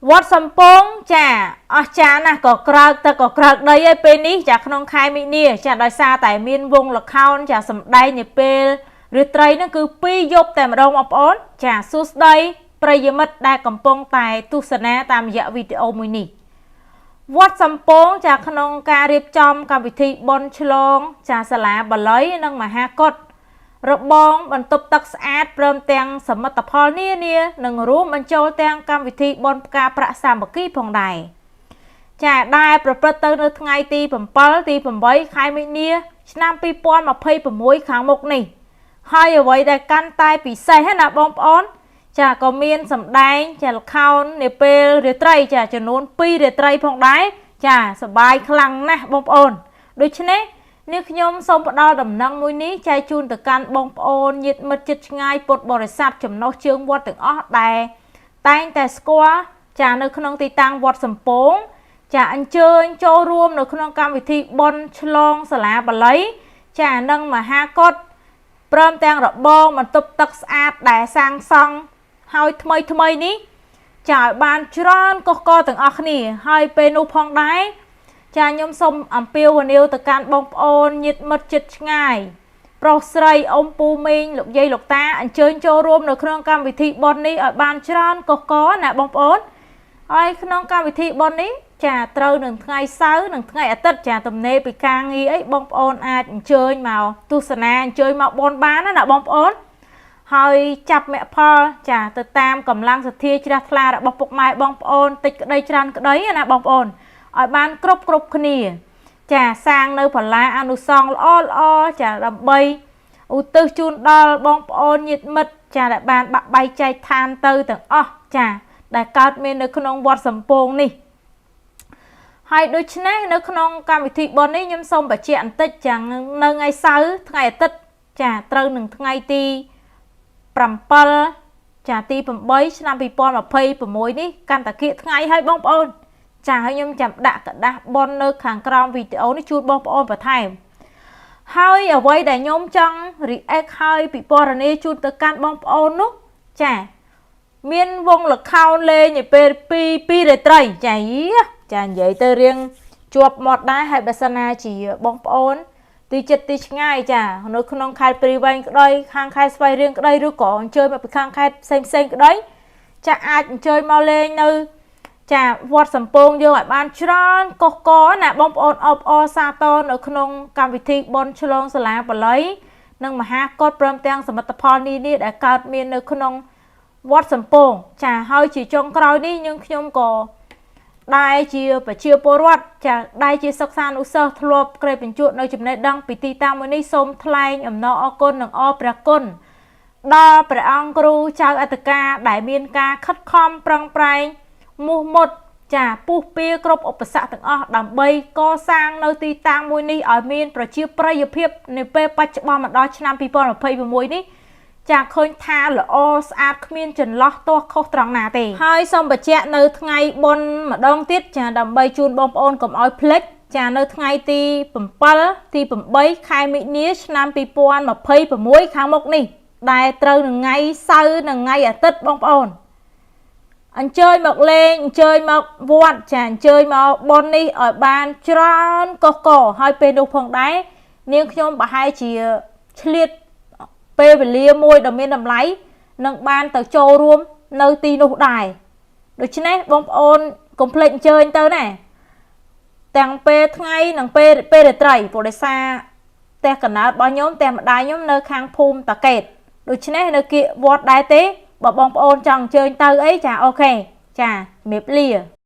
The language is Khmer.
វត្តសំពងចាអស្ចារ្យណាស់ក៏ក្រើកទឹកក៏ក្រើកដីឯពេលនេះចាក្នុងខែមីនាចាដោយសារតែមានវងល្ខោនចាសម្ដែងនាពេលរាត្រីហ្នឹងគឺ2យប់តែម្ដងបងប្អូនចាសួស្តីប្រិយមិត្តដែលកំពុងតែទស្សនាតាមរយៈវីដេអូមួយនេះវត្តសំពងចាក្នុងការរៀបចំកម្មវិធីបុណ្យឆ្លងចាសាលាបាលីនិងមហាកុដរបងបន្ទប់ទឹកស្អាតព្រមទាំងសមិទ្ធផលនានានិងរួមបញ្ចូលទាំងកម្មវិធីបុណ្យផ្កាប្រាក់សាមគ្គីផងដែរចាដែលប្រព្រឹត្តទៅនៅថ្ងៃទី7ទី8ខែមីនាឆ្នាំ2026ខាងមុខនេះហើយអ្វីដែលកាន់តែពិសេសណាបងប្អូនចាក៏មានសម្ដែងចាល្ខោននាពេលរាត្រីចាចំនួន2រាត្រីផងដែរចាសប្បាយខ្លាំងណាស់បងប្អូនដូច្នេះនេះខ្ញុំសូមផ្ដល់ដំណឹងមួយនេះចែកជូនទៅកាន់បងប្អូនញាតិមិត្តជិតឆ្ងាយពុទ្ធបរិស័ទចំណុះជើងវត្តទាំងអស់ដែលតែងតែស្គាល់ចានៅក្នុងទីតាំងវត្តសំពងចាអញ្ជើញចូលរួមនៅក្នុងកម្មវិធីបុណ្យឆ្លងសាលាបាលីចានិងមហាកុដព្រមទាំងរបងបន្ទប់ទឹកស្អាតដែលសាងសង់ហើយថ្មីថ្មីនេះចាឲ្យបានច្រើនកុះករទាំងអស់គ្នាហើយពេលនោះផងដែរចាខ្ញុំសូមអំពាវនាវទៅកាន់បងប្អូនញាតិមិត្តជិតឆ្ងាយប្រុសស្រីអ៊ំពូមីងលោកយាយលោកតាអញ្ជើញចូលរួមនៅក្នុងកម្មវិធីបុណ្យនេះឲ្យបានច្រើនកុះករណាបងប្អូនហើយក្នុងកម្មវិធីបុណ្យនេះចាត្រូវនឹងថ្ងៃសៅរ៍និងថ្ងៃអាទិត្យចាទំនេរពីការងារអីបងប្អូនអាចអញ្ជើញមកទស្សនាអញ្ជើញមកបុណ្យបានណាបងប្អូនហើយចាប់មគ្គផលចាទៅតាមកម្លាំងសទ្ធាជ្រះថ្លារបស់ពុកម៉ែបងប្អូនតិចក្តីច្រើនក្តីណាបងប្អូនឲ្យបានគ្រប់គ្រប់គ្នាចាសាងនៅផលាអនុសង្ឃល្អល្អចាដើម្បីឧទ្ទិសជូនដល់បងប្អូនញាតិមិត្តចាដែលបានបាក់បែកចែកឋានទៅទាំងអស់ចាដែលកើតមាននៅក្នុងវត្តសំពងនេះហើយដូច្នេះនៅក្នុងកម្មវិធីបុណ្យនេះខ្ញុំសូមបញ្ជាក់បន្តិចចានៅថ្ងៃសៅរ៍ថ្ងៃអាទិត្យចាត្រូវនឹងថ្ងៃទី7ចាទី8ឆ្នាំ2026នេះកាន់តែគៀកថ្ងៃហើយបងប្អូនចាហើយខ្ញុំចាំដាក់ក្រដាសបុណ្យនៅខាងក្រោមវីដេអូនេះជូនបងប្អូនបន្ថែមហើយអ្វីដែលខ្ញុំចង់ react ហើយពិពណ៌នាជូនទៅកាន់បងប្អូននោះចាមានវងល្ខោនលេងនៅពេល2 2រាត្រីចាចានិយាយទៅរៀងជាប់មាត់ដែរហើយបើសិនណាជាបងប្អូនទីចិត្តទីឆ្ងាយចានៅក្នុងខេត្តព្រៃវែងក្តីខាងខេត្តស្វាយរៀងក្តីឬក៏អញ្ជើញមកពីខាងខេត្តផ្សេងផ្សេងក្តីចាអាចអញ្ជើញមកលេងនៅចាវត្តសំពងយើងឲ្យបានច្រើនកុះកណាបងប្អូនអបអរសាទរនៅក្នុងកម្មវិធីបុណ្យឆ្លងសាលាបាលីនិងមហាកុដព្រមទាំងសមិទ្ធផលនានាដែលកើតមាននៅក្នុងវត្តសំពងចាហើយជាចុងក្រោយនេះយើងខ្ញុំក៏ដែលជាប្រជាពលរដ្ឋចាដែលជាសិក្សានុសិស្សធ្លាប់ក្រេបបញ្ជក់នៅចំណេះដឹងពីទីតាំងមួយនេះសូមថ្លែងអំណរអគុណនិងអរព្រះគុណដល់ព្រះអង្គគ្រូចៅអធិការដែលមានការខិតខំប្រឹងប្រែងមោះមុតចាពុះពៀគ្រប់ឧបសគ្គទាំងអស់ដើម្បីកសាងនៅទីតាំងមួយនេះឲ្យមានប្រជាប្រិយភាពនៅពេលបច្ចុប្បន្នមកដល់ឆ្នាំ2026នេះចាឃើញថាល្អស្អាតគ្មានចន្លោះទាស់ខុសត្រង់ណាទេហើយសូមបញ្ជាក់នៅថ្ងៃបុណ្យម្ដងទៀតចាដើម្បីជូនបងប្អូនកុំឲ្យភ្លេចចានៅថ្ងៃទី7ទី8ខែមិនិនាឆ្នាំ2026ខាងមុខនេះដែលត្រូវនឹងថ្ងៃសៅរ៍និងថ្ងៃអាទិត្យបងប្អូនអញ្ជើញមកលេងអញ្ជើញមកវត្តចាអញ្ជើញមកបុណ្យនេះឲ្យបានច្រើនកុះកហើយពេលនោះផងដែរនាងខ្ញុំប្រហែលជាឆ្លៀតពេលវេលាមួយដ៏មានតម្លៃនឹងបានទៅចូលរួមនៅទីនោះដែរដូច្នេះបងប្អូនកុំភ្លេចអញ្ជើញទៅណាទាំងពេលថ្ងៃនិងពេលពេលរាត្រីព្រោះដោយសារផ្ទះកណើតរបស់ខ្ញុំផ្ទះម្ដាយខ្ញុំនៅខាងភូមិតាកេតដូច្នេះនៅគៀកវត្តដែរទេបើបងប្អូនចង់អញ្ជើញទៅអីចា OK ចាជំរាបលា។